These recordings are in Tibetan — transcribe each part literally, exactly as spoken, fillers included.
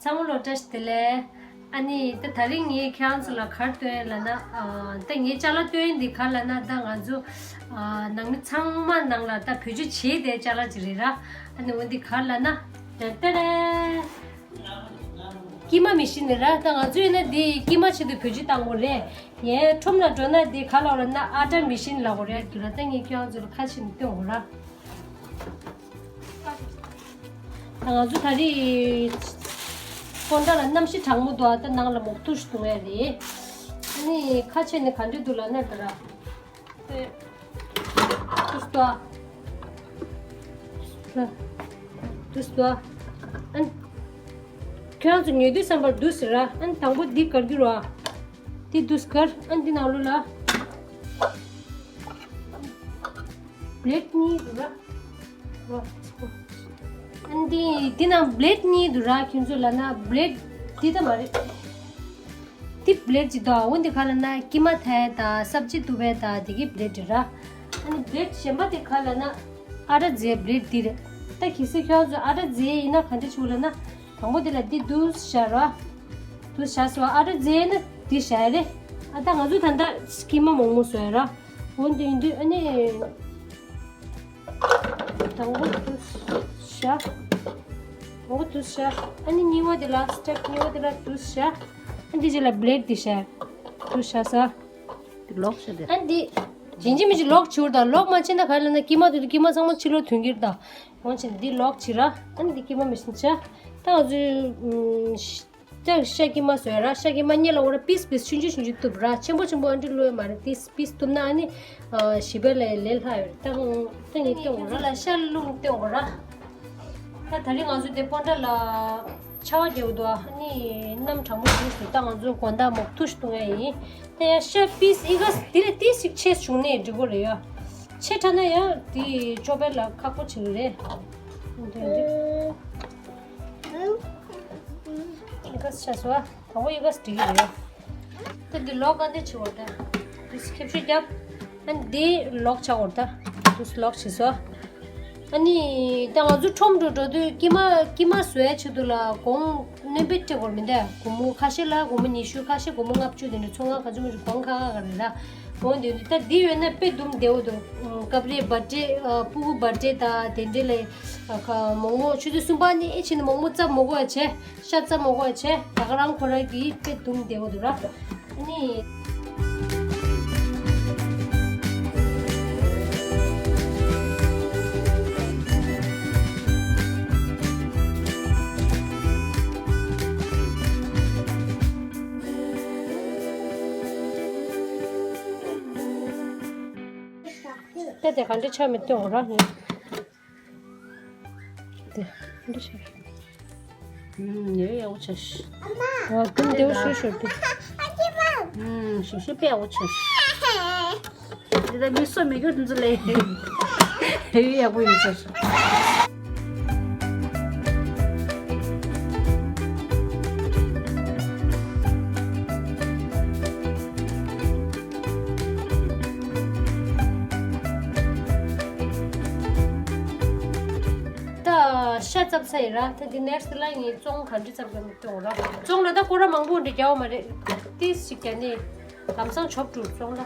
ཚང་མ་ལོ་བཀྲ་ཤིས་བདེ་ལེགས། ཨ་ནི་ད་དེ་རིང་ངས་ཁྱེད་རང་ཚོ་ལ་ག་རེ་སྟོན་ལབ་ན། ཨ་ད་ངས་ཅ་ལག་སྟོན་འདི་ག་རེ་ལབ་ན། ད་ང་ཚོ་ཨ་ནང་མི་ཚང་མ་ནང་ལ་ད་བེད་སྤྱོད་བྱེད་བསྡད་ཅ་ལག་ཅིག་རེད་ར། ཨ་ནི་འོ་འདི་ག་རེ་ལབ་ན། ཏེ་ཏེ་རེ། ཀི་མ་མི་ཤིན་རེད་ར། ད་ང་ཚོ་ཡིན་ན་འདི་ཀི་མ་ཆེད་དུ་བེད་སྤྱོད་བཏང་དགོས་རེད། ཡའི་ཁྲོམ་ལ་འགྲོ་ན་འདི་ག་ལབ་རེད་ན། ཨ་ཊ་མི་ཤིན་ལབ་དགོས་རེད་འདུག་ར། ད་ངས་ཁྱེད་རང་ཚོ་ལ་ཁ་ཕྱེ་ནས་སྟོན་དགོས་ར། ད་ང་ཚོ་ད་རེས་སྤོན་ཊ་ལ་གནམ་གཤིས་གྲང་མོ་འདུག་ད་ནང་ལ་མོག་ཐུག་ཞིག་འཐུང་ཡ་རེད། ཨ་ནི་ཁ་ཕྱེ་ནས་ག་འདྲ་འདུག་ལབ་ན་འདི་ར། ཏུས་ཏུ། ཏུས་ཏུ། ཨན། ཁྱོད་རང་ཚོ་ཉོ་དུས་ཙམ་པར་འདུག་ཟེར་ར། ཨན་དང་པོ་འདི་དཀར་རྒྱུ་ར། འདི་འདུག་དཀར། ཨན་འདི་ནང་ལོགས་ལ་བྷི་ལེཌ་གཉིས་འདུག་ར། ཨན་འདི་འདི་ནང་བྷི་ལེཌ་གཉིས་འདུག་ར། ཁྱོད་ཚོ་ལབ་ན་བྷི་ལེཌ་འདི་ད་མ་རེད། འདི་བྷི་ལེཌ་ཅིག་འདུག་འོ་འདི་ག་ལབ་ན་ཀི་མ་ཐལ་དང་སབ་ཇི་བཏུབ་པའི་དང་འདི་གི་བྷི་ལེཌ་རེད་ར། ཨ་ནི་བྷི་ལེཌ་གཞན་པ་དེ་ག་ལབ་ན་ཨ་ཊ་རྫས་བྷི་ལེཌ་འདི་རེད། ད་གལ་སྲིད་ཁྱོད་ཚོ་ཨ་ཊ་རྫས་ཡིན་ན་ག་འདྲ་བྱུང་ལབ་ན། དང་པོ་དེ་ལ་འདི་འདུག་བཞག་ར། འདུག་བཞག་སོ། ཨ་ཊ་རྫས་ཡིན་ན་འདི་བཞག་ཡ་རེད། ཨ་ད་ང་ཚོ་ད་ལྟ་ཀི་མ་མོག་མོག་བཟོ་ཡ་ར། འོ་འདི་འདི་ཨ་ནི། དང་པོ་འདུག་བཞག་དང་པོ་འདུག་བཞག་ཨ་ནི་གཉིས་པ་དེ་ལ་སི་ཊེབ་གཉིས་པ་དེ་ལ་འདུག་བཞག་ཨ་འདི་རྗེས་ལ་བྷི་ལེཌ་འདི་བཞག་འདུག་བཞག་ས། འདི་ལོག་བྱས་ཏེ། ཨ་འདི། ཡིན་གཅིག་མིན་གཅིག་ལོག་བྱེད་དགོས་ད། ལོག་མ་བྱེད་ན་ག་རེ་ལབ་ན་ཀི་མ་དེ་དུ་ཀི་མ་ཚང་མ་ཕྱི་ལོགས་ཐོན་གྱི་རེད་ད། འོང་བྱས་ནས་འདི་ལོག་བྱེད་ར། ཨ་ནི་འདི་ཀི་མ་མི་ཤིན་བྱ། ད་ང་ཚོས། ཨུམ། ཤ་ཤ་ཀི་མ་བཟོས་ར། ཤ་ཀི་མ་སྔོན་ལ་འོ་ར་པིས་པིས་ཆུང་ཆུང་ཆུང་ཆུང་གཏུབ་ར། ཆེན་པོ་ཆེན་པོ་ཨ་འདྲ་བླུགས་ཡོད་མ་རེད། ཏིས་པིས་གཏུབ་ན་ཨ་ནི་ཨ་ཞིམ་པ་ལས་ལས་སླ་ཡོད་རེད། ད་ད་ངས་སྟོན་དགོས་ར། ལ་ཤ་བླུགས་སྟོན་དགོས་ར། ད་ད་རིང་ང་ཚོ་དེ་སྤོན་ཊ་ལ་ཆར་པ་རྒྱག་འདུག་ཨ་ནི་གནམ་གྲང་མོ་འདུག་ཟེར། ད་ང་ཚོ་དགོང་དག་མོག་ཐུག་ཞིག་བཏུང་ཡ་ཡིན། ད་ཡ་ཤ་པིས་ཨི་ག་དེ་ལས་ཏིས་ཞིག་ཆེ་བྱུང་ནས་འགྲིག་གི་རེད་ཡ། ཆེ་དྲགས་ན་ཡ་དེ་ཅོ་པེ་ལ་ཁག་པོ་བྱེད་ཀྱི་རེད། འདི་འདི། ཨི་ག་ཤ་སོ། དང་པོ་ཡི་ག་སྒྲིག་གི་རེད། ད་འདི་ལོག་ག་འདི་བྱེད་འོ་ད། འདི་ཁེབས་ཤུ་རྒྱབ། ཨ་འདི་ལོག་བྱ་འོ་ད། འདི་ལོག་བྱེད་སོ། ཨ་ནི་ད་ང་ཚོ་ཁྲོམ་དུ་འགྲོ་དུས་ཀི་མ་ཀི་མ་བཟོ་ཡ་ཆེད་དུ་ལ་གོང་སྣོན་པ་སྤྲད་དགོས་མི་འདུག་སྒོར་མོ་ཁ་ཤས་ལ་སྒོར་མོ་ཉི་ཤུ། ཁ་ཤས་སྒོར་མོ་ལྔ་བཅུ། དེ་འདྲ་ཚོང་ཁང་ག་ཚོད་མ་ཚོད་གོང་ཁ་ཁ་ག་རེད་ལ། འོ་འདི་འདི་ད་འདི་ཡོད་ན་དཔེ་འདུམ་བདེ་བོ་འདུག་སྐབས་རེ་བར་ཌེ་ཨ་སྤུ་གུ་བར་ཌེ་དང་དེ་འདྲ་ལས་ཨ་ཁ་མོག་མོག་ཆུ་ཚོད་གསུམ་པ་ནས་ཕྱིན་ནས་མོག་མོག་བཙབ་མ་དགོས་པ་བྱས། ཤ་བཙབ་མ་དགོས་པ་བྱས། ད་ག་རང་ཁོ་རང་གིས་དཔེ་འདུམ་བདེ་བོ་འདུག་ར། ཨ་ནི། ད་དེ་ག་འདྲ་ཆགས་མེད་སྟོན་དགོས་ར། དེ་འདྲ་ཆགས། ཨུམ། ཡག་པོ་ཆགས་ཤག་ཨ་ཀུན་བདེ་བོ་ཤོར་ཤོར་འདུག་ཨུམ། ཞིམ་ཤིང་དཔེ་ཡག་པོ་ཆགས་ཤག་འདི་ལ་མི་སོ་མི་རྒྱུ་འདི་ཚོ་ལས་ཡག་པོ་ཡིན་ཟེར། ད་ཤ་བཙབས་ཚར་ཡིན་ར། ད་འདི་ནེག་སི་ལ་ངས་བཙོང་ག་འདྲ་བཙབས་དགོས་མི་སྟོན་ར། བཙོང་ལ་ད་སྐོར་ར་མང་པོ་འདྲ་རྒྱག་པ་མ་རེད། ཏིས་ཞིག་རྒྱག་ནས་ལམ་སང་ཆོབ་འགྲོ་བཙོང་ལ།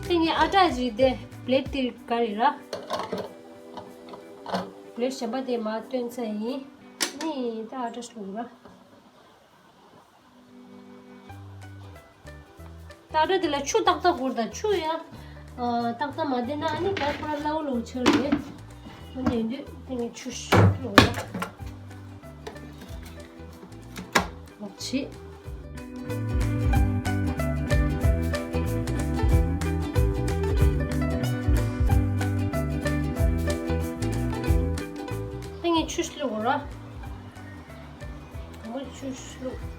དེ་ངས་ཨ་ཊ་ཞིག་དེ་པི་ལེཊ་དེ་ག་རེ་ར། པི་ལེཊ་གཞན་པ་དེ་མར་བཏོན་ཚར་ཡིན། ནི་ད་ཨ་ཊ་ཞིག་ར། ད་ལྟ་དེ་ལ་ཆུ་ཏག་ཏག་དགོས་ད། ཆུ་ཡང་ཏག་ཏག་མ་ལྡན་ན་ཨ་ནི་ག་ཁོ་ར་སླ་བོ་ལོ་ཆེ་རེད། འོན་ཏེ་འདི་དེ་ནས་ཆུ་ཤུ་ལོ་ལོག་ཆི། ཆུ་བླུགས་ར། མོ་ཆུ་བླུགས།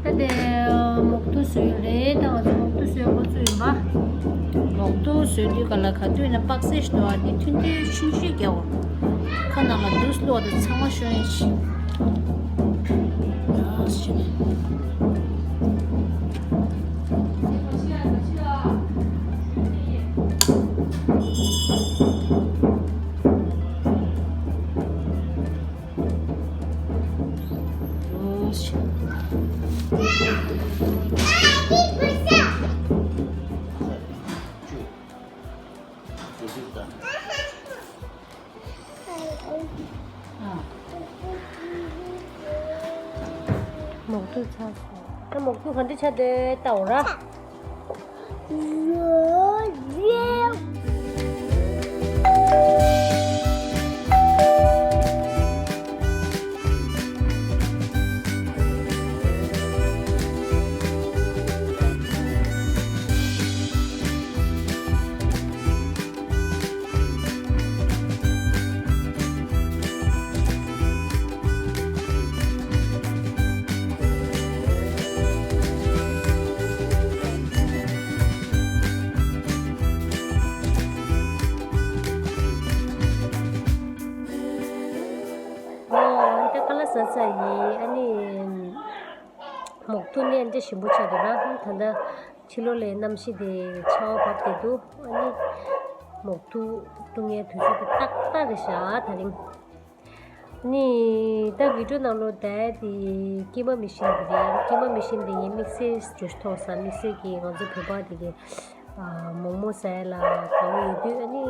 ད་དེ་མོག་ཐུག་བཟོས་རེད། ད་ང་ཚོ་མོག་ཐུག་བཟོས་འགོ་བཙུགས་ཡིན་པ། མོག་ཐུག་བཟོས་དུས་ག་ལ་ག་དུས་ན་པགས་སེ་ཞིག་འདུག་ཨ། འདི་ཐུན་ཐུན་ཆུང་ཆུང་རྒྱག་འོ། ཁ་ནང་ལ་དུས་བླུགས་དང་ཚང་མ་ཤོན་ཡིན་ཤི། མོག་ཐུག་ཚར་སོང་། ད་མོག་ཐུག་ག་འདྲ་ཆགས་འདུག་ལྟ་འོ་ར། ཨོ། ད་ཁ་ལག་ཟ་ཚར་ཡིན། ཨ་ནི། མོག་ཐུག་ནས་འདྲ་ཞིམ་པོ་ཆགས་འདུག་ར། ད་ལྟ་ཕྱི་ལོགས་ལ་གནམ་གཤིས་དེ་ཆར་པ་བབས་བསྡད་འདུག་ཨ་ནི་མོག་ཐུག་བཏུང་ཡའི་དུས་ཚོད་དེ་ཏག་ཏག་རེད་ཤག་དེ་རིང་། ཨ་ནི་ད་བི་ཌིའོ་ནང་ལོགས་ད་དེ་ཀི་མ་མེ་ཤིན་དེ་རེད། ཀི་མ་མེ་ཤིན་དེ་ངས་དམིགས་བསལ་ཅིག་མཐོང་སོང་། དམིགས་བསལ་གྱིས་ང་ཚོ་བོད་པ་དེ་གི་མོག་མོག་ཟ་ཡ་ལ་དགའ་བོ་ཡོད་དུས། ཨ་ནི་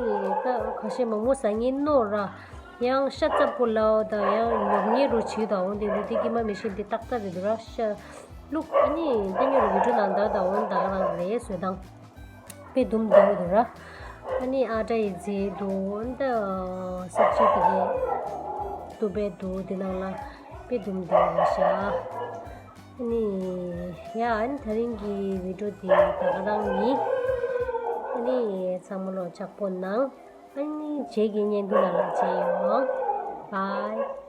ད་ཁ་ཤས་མོག་མོག་ཟ་མཁན་ནོར་ར། ཡང་ཤ་ཚ་པོ་ལའོ་དང་ཡང་ཉོབ་ཉེ་རུ་བྱེད་དང་འོང་དེ་འདི་དེ་ཀི་མ་མེ་ཤིན་དེ་ཏག་ཏག་རེད་འདུག་ར། ཤ་བླུགས། ཨ་ནི་དེ་ཉོ་རུ་བི་ཌིའོ་ནང་ད་ད་འོང་ད་ག་རང་རེད་བཟོས་དང་། དཔེ་སྡུག་འདུག་འདུག་ར། ཨ་ནི་ཨ་ཏྲ་ཡི་རྫས་འདུག་ཨ་ནི་ད་སབ་ཇི་དེ་གའི་ཏུ་པའི་འདུག་དེ་ནང་ལ་དཔེ་སྡུག་འདུག་རེད་ཤག་ཨ་ནི་ཡ། ཨ་ནི་དེ་རིང་གི་བི་ཌིའོ་དེ་ད་ག་རང་ཡིན། ཨ་ནི་ཚང་མ་ལོ་ཅག་པོ་གནང་། ཨ་ནི་རྗེས་ཀྱི་བརྙན་ཐུང་ནང་ལ་མཇལ་ཡོང་། བཱའི།